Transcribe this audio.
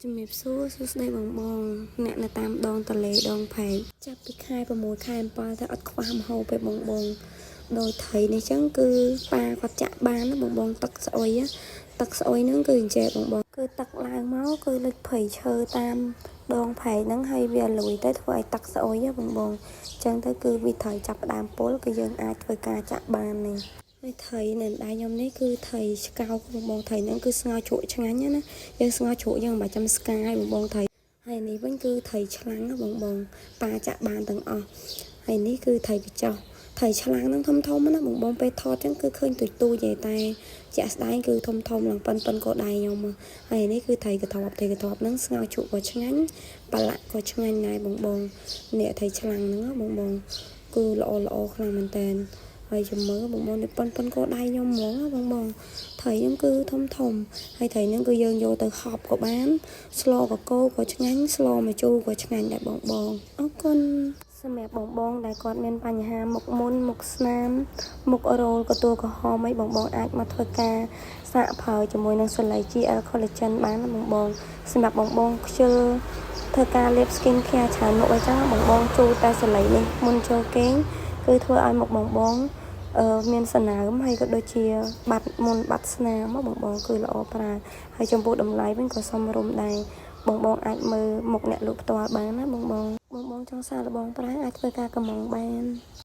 ជំរាបសួរសួស្តីបងបងអ្នកនៅតាមដងទន្លេដងផែកចាប់ពីខែ6ខែ7ទៅអត់ខ្វះម្ហូបទេបងបងដោយត្រីនេះចឹងគឺប៉ាគាត់ចាក់បានណាបងបងទឹកស្អុយណាទឹកស្អុយហ្នឹងគឺអញ្ចេះបងបងគឺទឹកឡើងមកគឺលិចព្រៃឈើតាមដងផែកហ្នឹងហើយវាលួយទៅធ្វើឲ្យទឹកស្អុយណាបងបងអញ្ចឹងទៅគឺវាត្រីចាប់ផ្ដើមពុលគឺយើងអាចធ្វើការចាក់បាននេះហើយត្រីនៅដៃខ្ញុំនេះគឺត្រីឆ្កោកបងបងត្រីហ្នឹងគឺស្ងោរជ្រក់ឆ្ងាញ់ណាយើងស្ងោរជ្រក់យើងមិនបាច់ចាំស្កាយបងបងត្រីហើយនេះវិញគឺត្រីឆ្លាំងណាបងបងប៉ាចាក់បានទាំងអស់ហើយនេះគឺត្រីកញ្ចោះត្រីឆ្លាំងហ្នឹងធំធំណាបងបងពេលថតចឹងគឺឃើញទូចទូចទេតែជាក់ស្ដែងគឺធំធំឡើងប៉ិនប៉ិនកដៃខ្ញុំហើយនេះគឺត្រីកធប់ត្រីកធប់ហ្នឹងស្ងោរជ្រក់ក៏ឆ្ងាញ់ប្រឡាក់ក៏ឆ្ងាញ់ដែរបងបងនេះត្រីឆ្លាំងហ្នឹងបងបងគឺល្អល្អខ្លាំងមែនតើហើយចាំមើលបងបងនេះប៉ិនប៉ិនកដៃខ្ញុំហ្មងបងបងត្រីហ្នឹងគឺធំធំហើយត្រីហ្នឹងគឺយើងយកទៅហប់ក៏បានស្លកកូរក៏ឆ្ងាញ់ស្លម្ជូរក៏ឆ្ងាញ់ដែរបងបងអរគុណសម្រាប់បងបងដែលគាត់មានបញ្ហាមុខមុនមុខស្នាមមុខរោលកទួលក្រហមអីបងបងអាចមកធ្វើការសាកប្រើជាមួយនឹងសលៃ GL Collagen បានណាបងបងសម្រាប់បងបងខ្ជិលធ្វើការលាប skin care ច្រើនមុខអីចឹងបងបងជូរតែសលៃនេះមុនចូលគេងគឺធ្វើឲ្យមុខបងបងអឺមានសណើមហើយក៏ដូចជាបាត់មុនបាត់ស្នាមបងបងគឺល្អប្រើហើយចំពោះតម្លៃវិញក៏សមរម្យដែរបងបងអាចមើលមុខអ្នកលក់ផ្ទាល់បានណាបងបងបងបងចង់សាកល្បងប្រើអាចធ្វើការកម្មង់បាន។